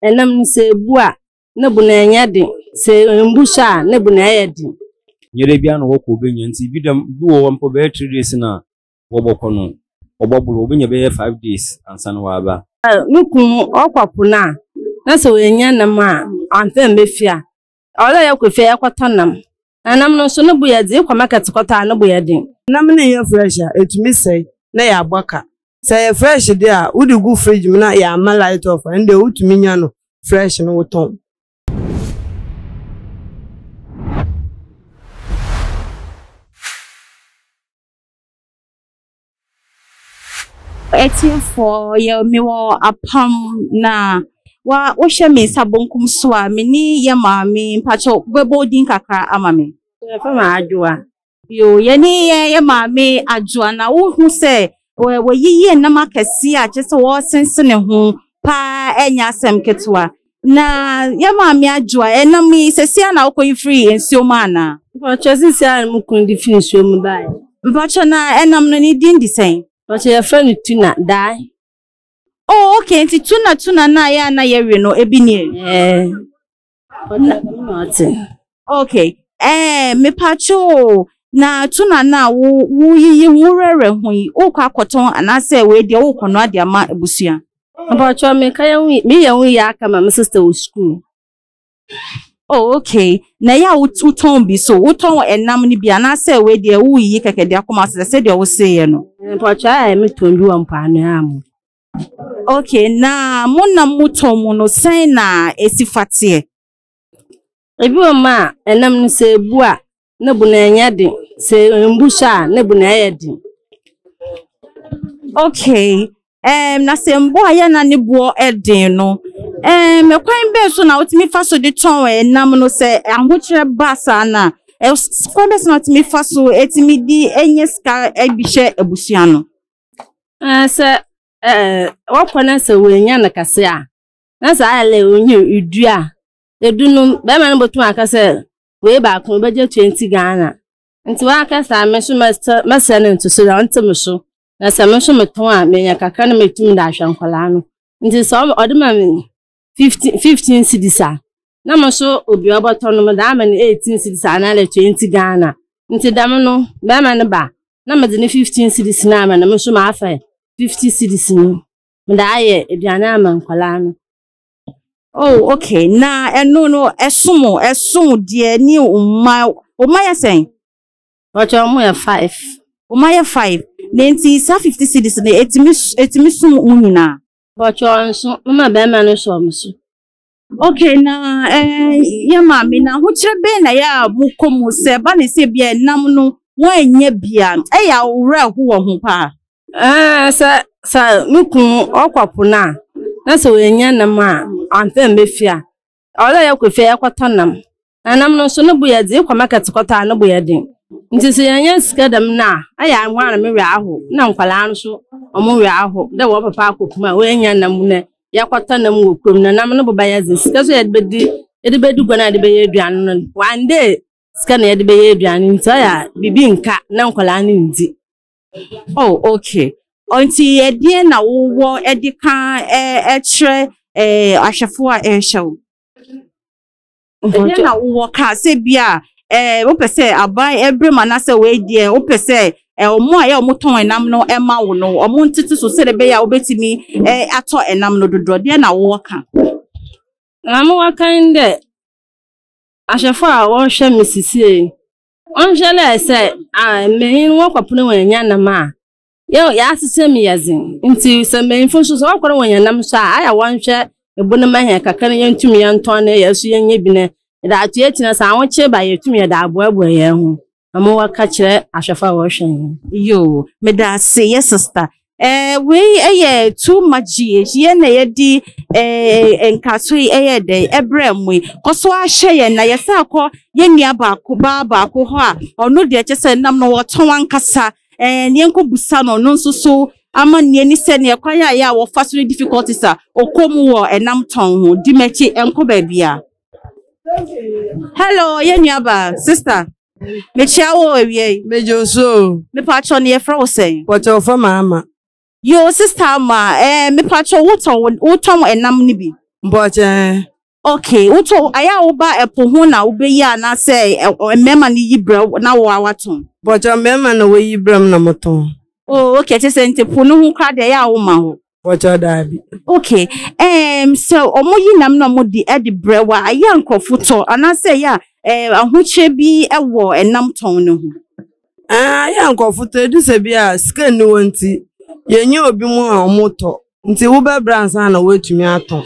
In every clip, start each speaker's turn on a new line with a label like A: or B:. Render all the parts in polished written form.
A: Ɛnam no sɛ ebu a, ne bo no ɛnyɛ den. Sɛ embu so a, ne bo no ɛyɛ den.
B: Nnyɛ da biara na wɔkɔ obenya ntsi bi dɛm bi wɔ hɔ mpo bɛyɛ 3 days na wɔbɔkɔ no wɔbɔbor wobenya bɛyɛ 5 days ansa na wɔaba.
A: Me kun ɔkɔ po no a, na sɛ oennya nam a, ɔammfa ammba fie a, ɔwɔ dɛ yɛkɔ fie yɛkɔtɔ nam. Na nam no nso no bo yɛ dzen. Ekɔ market kɔtɔ a, no bo yɛ den.
C: Nam no nnyɛ fresh a, etumi sɛe na yɛabɔ ka. Sɛ ɛyɛ fresh de a, wode gu fridge mu na yɛama light off a, ɛno deɛ wotumi nya no fresh no wotɔn.
D: Atiefoɔ, yɛ mewɔ apam na wa wohwɛ me nsa bonkum so a me ne yɛ maame mpakyɛ wobɛbɔ wo din kakra ama me.
A: Yɛfrɛ me Adwoa.
D: Yo, yɛne yɛ yɛ maame Adwoa na wohu sɛ wɔyiyi nnam akɛseɛ a kyerɛ sɛ wɔresensene ho paa ɛnyɛ asɛm ketewa. Na yɛ maame Adwoa, ɛnam yi sɛsia na wokɔyi firi nsuo mu anaa?
A: Mpakyɛ sisi a mo kun de firi nsuo mu baeɛ.
D: Mpakyɛ na ɛnam no ne din de sɛn?
A: Mpakyɛ yɛfrɛ no tuna dae.
D: Oh, okay, nti tuna tuna na yɛ a na yɛwe no ebi nie.
A: Ɛɛ. Ɔte.
D: Okay. Mepakyɛ o, na tuna na wo woyiyi ho worɛrɛ ho yi, wokɔ akɔtɔn anaasɛ wei deɛ wokɔ no ade ama abusua?
A: Mpakyɛ meka yɛ ho meyɛ ho yɛ aka ma me sister wɔ school.
D: Oh, okay. Na ɛyɛ a wotɔn bi so, wotɔn ɛnam no bi anaasɛ wei deɛ woyiyi kɛkɛ de akɔma sɛ sɛdeɛ woseeɛ no?
A: Mpakyɛ ayɛ metɔn bi wɔ mpoano a mo.
D: Okay, na mo nam motɔn mu no sɛn na esi fa teɛ?
A: Ebi wɔ mu a ɛnam no sɛ ebu a, ne bo no ɛnyɛ den. Sɛ embu so a, ne bo no ɛyɛ den.
D: Okay. Na sɛ mbo a yɛ na ne boɔ ɛden no, ɛkwan bɛn so na wotumi fa so de tɔn ɛnam no sɛ ahokyerɛ ba saa na kwan bɛn so na wotumi fa so etumi di enye sika bi hyɛ abusua no?
A: Sɛ wɔkɔ na sɛ wɔanya no kɛse a, na sɛ ayɛ lɛ onye edu a, edu no bɛrima no bɛtum aka sɛ wei baako bɛgye 20 Ghana. Nti waka saa me nso mɛsɛ no nto so na ɔnte me so. Na sɛ me nso metɔn a menya kakra na metumi de ahwɛ nkwadaa no. Nti sɛ ɔde ma me 15 cedis a, na me nso obi a ɔbɛtɔ no mede ama no 18 cedis anaadɛ 20 Ghana. Nti dɛm no bɛrima no ba na mede ne 15 cedis no ama no, me nso mafa 50 cedis no mede ayɛ aduane ama nkwadaa no.
D: Oh, okay. Na ɛno no ɛsom ɛsom deɛ ne mma mma yɛ sɛn?
A: Ɔkyɛ ɔmo yɛ 5.
D: Mma yɛ 5. Na nti saa 50 cedis no etumi som mo nyinaa.
A: Ɔkyɛ nso mma bɛrima no sɔ ɔmo so.
D: Okay, na yɛ maame na ahokyerɛ bɛn na yɛ a mokɔ mu sɛ ba ne sɛ bia ɛnam no wɔanyɛ bia ɛyɛ a wo werɛ ho wɔ ho paa?
A: Sɛ me kun ɔkɔ po no a, na sɛ oennya nam a, ɔammfa ammba fie a, ɔwɔ dɛ yɛkɔ fie yɛkɔtɔ nam. Na nam no nso no bo yɛ dzen. Ekɔ market kɔtɔ a no bo yɛ den. Nti sɛ yɛnnya sika dɛm no a, ayɛ a hɔn a me werɛ ahow na nkwadaa no nso ɔmo werɛ ahow dɛ wɔn papa akɔ po mu a oennya nam na yɛkɔtɔ nam wɔ kurom na nam no bo bɛyɛ dzen. Sika nso yɛde bɛdi yɛde bɛdi gua na yɛde bɛyɛ aduane no, one day sika na yɛde bɛyɛ aduane nti ɔyɛ a biribi nka na nkwadaa no nndi.
D: Oh, okay. Nti ɛdeɛn na wowɔ ɛde ka ɛkyerɛ ahwɛfoɔ a ɛrehwɛ wo? Ɛdeɛn na wowɔ ka sɛ bi a wopɛ sɛ aban ɛbrɛ mu anaasɛ wei deɛ wopɛ sɛ ɔmo a ɛyɛ ɔmo tɔn ɛnam no ɛma wo no ɔmo ntete so sɛdeɛ ɛbɛyɛ a wobɛtumi atɔ ɛnam no dodoɔ, deɛn na wowɔ ka?
A: Na mowɔ ka ne dɛ ahwɛfoɔ a wɔrehwɛ me sisie wɔnhwɛ dɛ sɛ mbanyin wɔkɔ po na wɔanya nam a yɛ yɛasesa mu yɛ dzen. Nti sɛ mbanyinfo nso sɛ wɔkɔ na wɔnya nam nso a ayɛ a wɔnhwɛ ebo no ma hɛn kakra na yɛntum yɛntɔn na yɛn nso yɛnyɛ bi na yɛde ato yɛn akyi na sɛ ahokye ba yɛtum yɛde aboaboa yɛn ho. Na mowɔ ka kyerɛ ahwɛfo a wɔrehwɛ yɛn.
D: Yo, meda ase yɛ sister. Wei ɛyɛ too much GH. Yɛn na yɛde nkaso yi ɛyɛ dɛ ɛbrɛ mu yi. Kɔ so ahyɛ yɛn na yɛsan akɔ yɛn nua baako baa baako hɔ a ɔno deɛ kyɛ sɛ nam no wɔtɔn ankasa. Yɛnkɔ busa no ɔno nso so ama nea ni sɛ nea kwan a yɛ a wɔfa so ne difficulties a ɔkɔ mu wɔ ɛnam tɔn ho. Di m'akyi ɛnkɔ baabi a. Hello, yɛn nua baa sister. Mekyia wo awia yi.
C: Megye so.
D: Mepatwɔ ne yɛfrɛ wo sɛn?
C: Pɔtɔ fa maama.
D: Yo, sister ama, mepatwɔ wotɔn ɛnam no bi?
C: Mpɔkyɛ.
D: Okay, wotɔ ayɛ a woba ɛpo ho na wobɛyi anaasɛ mmarima no yi brɛ na wo a watɔn?
C: Mpɔkyɛ mmarima na wɔyi brɛ m na motɔn.
D: Oh, okay, kyerɛ sɛ nti po no ho koraa deɛ ɛyɛ a woma hɔ.
C: Mpɔkyɛ daabi.
D: Okay, sɛ ɔmo yi nam na ɔmo de ɛde brɛ wo a, ayɛ a nkurɔfo tɔ anaasɛ ɛyɛ a ahokyerɛ bi ɛwɔ ɛnam tɔn no ho?
C: Ayɛ a nkurɔfo tɔ edu sɛ bi a sika nni hɔ nti yɛnyɛ obi mu a ɔmo tɔ nti wobɛbrɛ ansa na woatumi atɔn.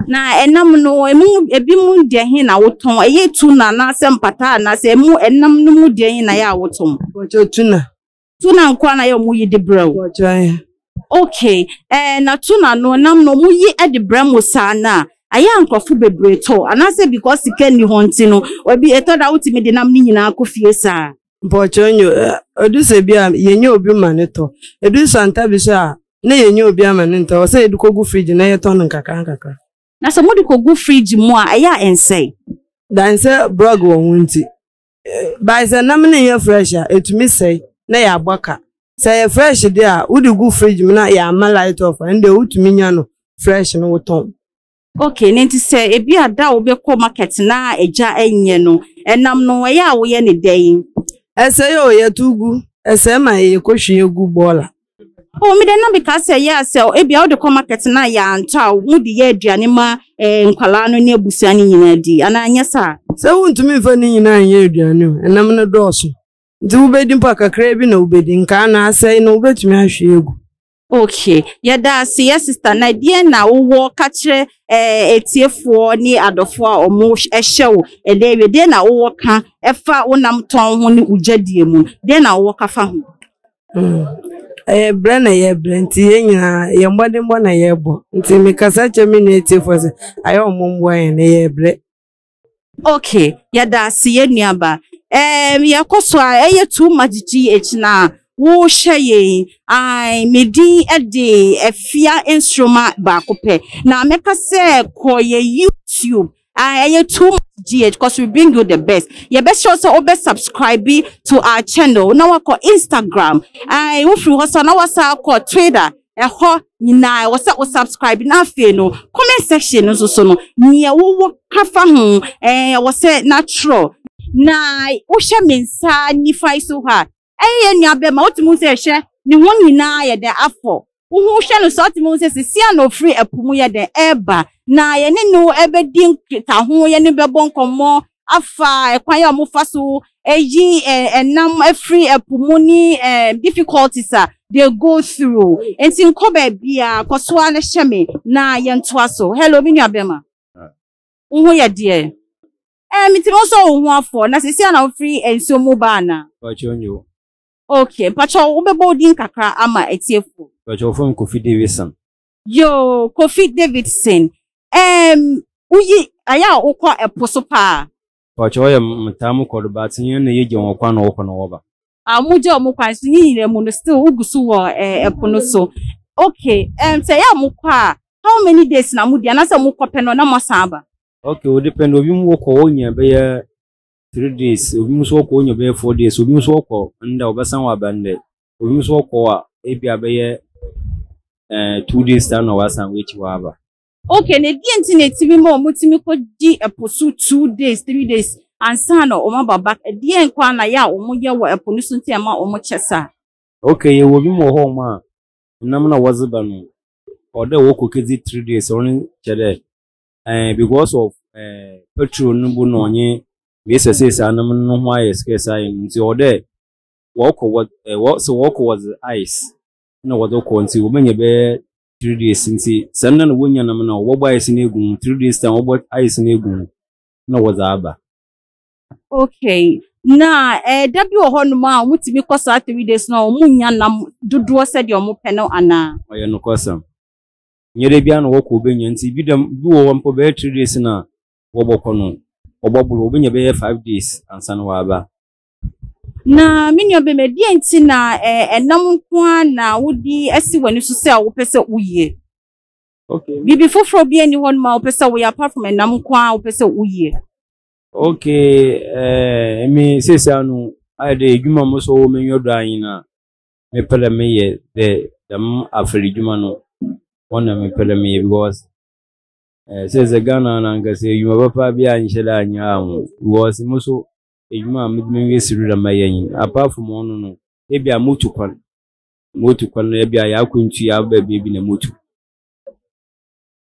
D: Na ɛnam no emu ebi mu deɛ he na wotɔn? Ɛyɛ tuna anaasɛ mpata anaasɛ emu ɛnam no mu deɛ he na ɛyɛ a wotɔn?
C: Mpɔkyɛ tuna.
D: Tuna nko na yɛ ɔmo yi de brɛ wo?
C: Mpɔkyɛ.
D: Okay, na tuna no nam no ɔmo yi de brɛ mo saa na ayɛ a nkurɔfo bebree tɔ anaasɛ because sika nni hɔ nti no ebi ɛtɔ da wotumi de nam ne nyinaa kɔ fie saa?
C: Mpɔkyɛ nyo edu sɛ bi a yɛnyɛ obi ma ne tɔ edu santa bi so a na yɛnyɛ obi ama ne ntɔ ɔsɛ yɛde kɔgu fridge na yɛtɔ no nkakra nkakra.
D: Na sɛ mode kɔgu fridge mu a ɛyɛ a ɛnsɛe?
C: Dan sɛ brɔg wɔ ho nti bae sɛ nam no nyɛ fresh a ɛtumi sɛe na yɛabɔ ka. Sɛ ɛyɛ fresh deɛ a wode gu fridge mu na yɛama light off a ɛno deɛ wotumi nya no fresh no wotɔn.
D: Okay, ne nti sɛ ebi a da a wobɛkɔ market na agya ɛnyɛ no ɛnam no ɛyɛ a woyɛ ne dɛn?
C: Ɛsɛe o, yɛto gu. Ɛsɛe ma yɛkɔhwie gu bɔɔla.
D: Oh, me de na meka sɛ ɛyɛ a sɛ ebi a wode kɔ market na yɛantɔ a mode yɛ aduane ma nkwalaa no ne abusua no nyinaa di anaa nyɛ saa?
C: Sɛ wontumi mfa ne nyinaa nyɛ aduane o, ɛnam no dɔɔso. Nti wobɛdi mpo a kakraa bi na wobɛdi, nkaa na asɛe no wobɛtumi ahwie agu.
D: Okay, yɛda ase yɛ sister. Na deɛ na wowɔ ka kyerɛ etiefoɔ ne adɔfoɔ a ɔmo ɛhyɛ wo ɛdɛ awie, deɛ na wowɔ ka ɛfa wo nam tɔn ho ne wo gyadie mu, deɛ na wowɔ ka fa ho?
C: Ɛyɛ brɛ na yɛ brɛ nti yɛn nyinaa yɛn mmɔdenbɔ na yɛbɔ nti mekasa kyerɛ me nua etiefoɔ sɛ ayɛ ɔmo mmoa yɛn na yɛ brɛ.
D: Okay, yɛda ase yɛ nuaba. Yɛkɔ so a ɛyɛ Too Much GH na wohyɛ yɛn. Ai, me din de Afia Nsoroma baako pɛ. Na mɛka sɛ kɔ yɛ YouTube. Ai, ɛyɛ Too Much GH because we bring you the best. Yɛbɛhyɛ sɛ wobɛ subscribe to our channel na wakɔ Instagram. Ai, wofiri hɔ so na wasa akɔ Twitter. Ɛhɔ nyinaa ɛwɔ sɛ wo subscribe na afei no comment section no nso so no nea wowɔ ka fa ho ɛwɔ sɛ natwerɛ. Na wohyɛ me nsa nifa yi so hɔ a ɛyɛ yɛn nua bɛma wotumi hu sɛ ɛhyɛ ne ho nyinaa yɛ dɛn afɔ. Wohu hwɛ no so wotumi hu sɛ sisi a na ofiri ɛpo mu yɛ dɛn ɛreba na yɛne no ɛbɛdi nkitaho, yɛne bɛbɔ nkɔmmɔ afa ɛkwan a wɔfa so ɛyi ɛnam afiri ɛpo mu ne difficulties a they go through. Nti nkɔ baabi a kɔ so ara na hyɛ me na yɛntoa so. Hello, me nua bɛma. Wo ho yɛ deɛ? Metumi nso wo ho afɔ na sisi a na wofiri nsuo mu ba ana?
B: Mpakyɛ nyo.
D: Okay, mpakyɛ wobɛbɔ wo din kakra ama atiefo.
B: Mpakyɛ wɔfrɛ me Kofi Davidson.
D: Yo, Kofi Davidson. Woyi ayɛ a wokɔ ɛpo so paa?
B: Mpakyɛ ɔyɛ mtaa mu kɔ do but yɛn na yɛgye wɔn kwan na wɔkɔ na wɔba.
D: Ah, mo gye wɔn kwan so ne nyinaa mu no still wogu so wɔ ɛpo no so. Okay, sɛ ɛyɛ a mo kɔ a how many days na mo di anaasɛ mo kɔ pɛ no na mo asan aba?
B: Okay, o depend, obi mu wɔkɔ wɔnya bɛyɛ 3 days, obi mu nso wɔkɔ wɔnya bɛyɛ 4 days, obi nso wɔkɔ ndɛ wɔbɛsan wɔ aba ndɛ, obi nso wɔkɔ a ebi a bɛyɛ 2 days time na wɔasan wɔ akyi wɔ aba.
D: Okay, na deɛ nti na etimi ma wɔn timi kɔ di ɛpo so 2 days, 3 days ansa na wɔn aba back? Deɛ nkwa na yɛ a wɔn yɛ wɔ ɛpo no so nti ɛma wɔn kyɛ saa?
B: Okay, yɛ wɔ bi mu wɔ hɔ wɔn a nam na wɔdze ba no ɔdɛ wɔkɔ kedzi 3 days ɔno kyɛ dɛ because of petrol no bu na ɔnye mesi sɛ anam no ho ayɛ scarce ayɛ no nti ɔdɛ wɔkɔ wɔ wɔ sɛ wɔkɔ wɔdze ice na wɔdze kɔ nti wɔbɛnya bɛyɛ 3 days nti sɛ nna na wonya nam na wɔbɔ ice no egu mu 3 days time wɔbɔ ice no egu mu na wɔdze aba.
D: Okay, na da bi wɔ hɔnom a wɔtumi kɔ saa 3 days na wɔn nya nam dodoɔ sɛdeɛ wɔn pɛ no anaa?
B: Ɔyɛ nokwasɛm. Nyɛ dɛ biara na wɔkɔ wɔbɛnya nti bi dɛm bi wɔ hɔ mpo bɛyɛ 3 days na wɔbɔkɔ no wɔbɔboro wɔbɛnya bɛyɛ 5 days ansa na wɔaba.
D: Na me nua bɛma deɛ nti na ɛnam nko ara na wodi asi w'ani so sɛ wopɛ sɛ woyie?
B: Okay.
D: Biribi foforɔ bi ani hɔ nom a wopɛ sɛ woyɛ apart from ɛnam nko ara wopɛ sɛ woyie?
B: Okay, me seesei ano ayɛ dɛ edwuma mo so wɔ m'enyiwa do anyi na mepɛ dɛ meyɛ dɛ dɛm afɛr edwuma no wɔn na mepɛ dɛ meyɛ because Eh, sɛ sɛ Ghana na ankasa edwuma papa bi a nhyɛ da annyɛ a ho because mo so edwuma a medze m'enyi esi do dɛ mɛyɛ nye apart from ɔno no ebi a motu kwan motu kwan ebi a yɛakwantu yɛaba beebi na motu.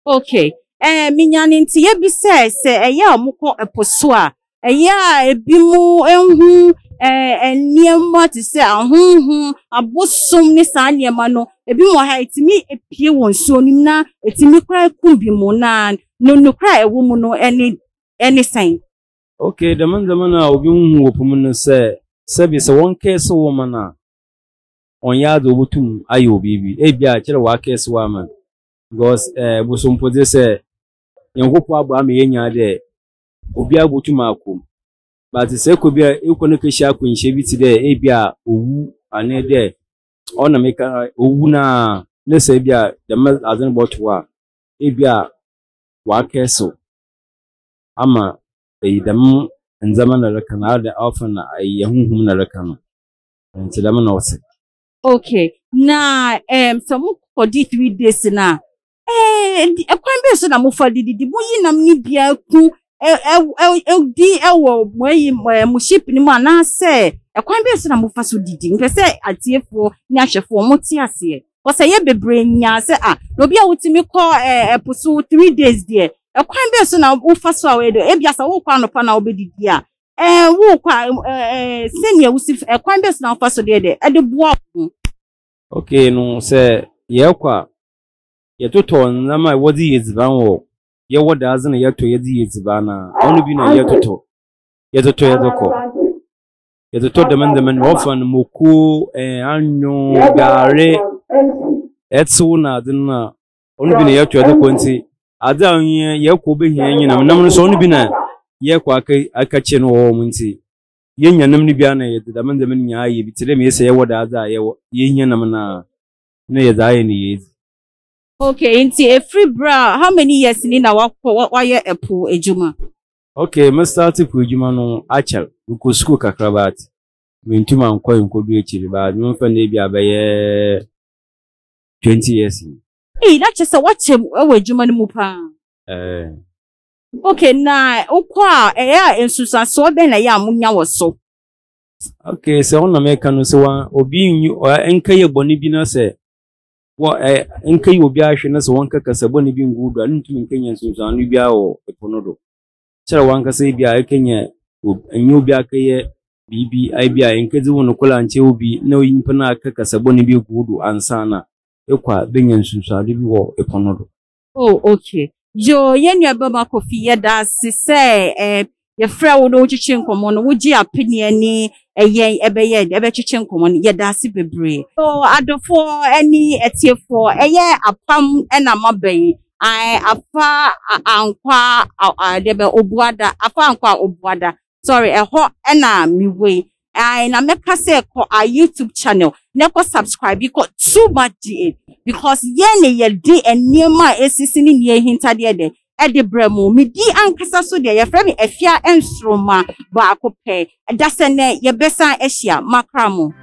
D: Okay. Eh, menya ne nteyɛ bi sɛ sɛ ɛyɛ a wɔkɔ ɛpo so a, ɛyɛ a ebi mu ehu eh, nneɛma te sɛ ahonhom, abosom ne saa nneɛma no. Ebi wɔ ha etumi epie wɔ nsuo no mu na etumi koraa kum bi mu na no nokora a ɛwɔ mu no ɛne ɛne sɛn?
B: Okay, dɛm ndzɛmba no a obi hu wɔ po mu no sɛ sɛbi sɛ wɔnkɛɛse wo ma no a ɔnnyɛ adze a obotum ayɛ wo biribi. Ebi a kyerɛ wɔakɛɛse wo ama no because eh, bosompo dze sɛ Nyankopɔn abɔ ama yenya dɛ obiara botum akɔ mu. But sɛ ekɔ bi a ekɔ no kehyia akwanhyia bi tse dɛ ebi a owu anaa dɛ ɔno na meka owu no a ne sɛ ebi a dɛm adze no bɔto wo a ebi a wɔakɛɛse wo ama eyi dɛm ndzɛmba na ereka no ayɛ dɛ ɔfa na eyi honhom na ereka no ntsi dɛm na ɔtse.
D: Okay, na um, sɛ mokɔdi 3 days no a, ɛkwan bɛn so na mofa de didi? Moyi nam ne biara ku di wɔ mo ayi mo ship no mu anaasɛ ɛkwan bɛn so na mofa so didi? Mpɛ sɛ atiefoɔ ne ahwɛfoɔ mo te aseɛ. Wɔsɛ yɛ bebree nyaa sɛ ah, na obi a wotumi kɔ ɛpo so 3 days deɛ, ɛkwan bɛn so na wofa so a wɔyɛ dɛ? Ebia sɛ wokɔ anɔpa na wobɛdidi a, wokɔ a sɛnea wosi ɛkwan bɛn so na wofa so deɛ dɛ ɛde boa wo ho?
B: Okay, no sɛ yɛkɔ a yɛtotɔ ndzɛmba a wɔdze yɛ edziban wɔ yɛwɔ daadze na yɛtɔ yɛdze yɛ edziban a ɔno bi na yɛtotɔ yɛtotɔ yɛdze kɔ yɛtotɔ dɛm ndzɛmba no wɔfa no moko anwo gare ɛtsew na adze no a ɔno bi na yɛtɔ yɛdze kɔ nti adze a ɔhia yɛkɔ obehia nye nam nam no so ɔno bi na yɛkɔ aka akɛkye no wɔ hɔ nti yɛnya nam no bi a na yɛdze dɛm ndzɛmba no nyinaa ayɛ bi tse dɛ meyɛ sɛ yɛwɔ daadze a yɛwɔ yɛhia nam no a na yɛdze ayɛ no yɛdzi.
D: Okay, nti efiri bere a how many years ni na wakɔ wayɛ ɛpo adwuma?
B: Okay, me start po adwuma no akyɛr. Mekɔ sukuu kakra but mentum ankɔ nkɔdu akyiri but memfa no ebi abɛyɛ 20 years ni.
D: Ee, na kyerɛ sɛ wakyɛ wɔ adwuma no mu paa.
B: Eh.
D: Okay, na wokɔ a ɛyɛ a nsunsuansoɔ bɛn na ɛyɛ a monya wɔ so?
B: Okay, sɛ ɔna meka no sɛ wa obi nyi nka yɛ bɔne bi na sɛ wɔ ɛ nka yi obi ahwɛ na sɛ wɔnka kasa bɔne bi ngu do a ne ntumi nkanya nsunsuano biara wɔ ɛpo no do. Kyerɛ wankasa bi a ɛkanya ɛnyɛ obi akɛyɛ biribi ayi bi a nkɛdze wo nokwar ankyɛ obi na nyimpa no aka kasa bɔne bi egu do ansa na ekɔ a benya nsunsuando bi wɔ ɛpo no do.
D: Oh, okay. Yo, yɛn nua bɛma Kofi, yɛda ase sɛ yɛfrɛ wo na wokyekye nkɔmmɔ no, wogye apeneɛ ne ɛyɛn ɛbɛyɛ ɛbɛkyekye nkɔmmɔ no. Yɛda ase bebree. So adɔfoɔ ne atiefoɔ, ɛyɛ apam ɛna maba yi. Afa ankwa deɛ bɛ obuada, afa ankwa obuada. Sorry, ɛhɔ ɛna mewɔ yi. Na mɛka sɛ kɔ our YouTube channel na kɔ subscribe kɔ Too Much GH because yɛn ne yɛde nneɛma a esisi ne nea ehintadeɛ dɛ ɛde brɛ mu. Medi ankasa so deɛ yɛfrɛ me Afia Nsoroma baako pɛ. Ɛda sɛ nɛ yɛbɛsan ahyia makra mo.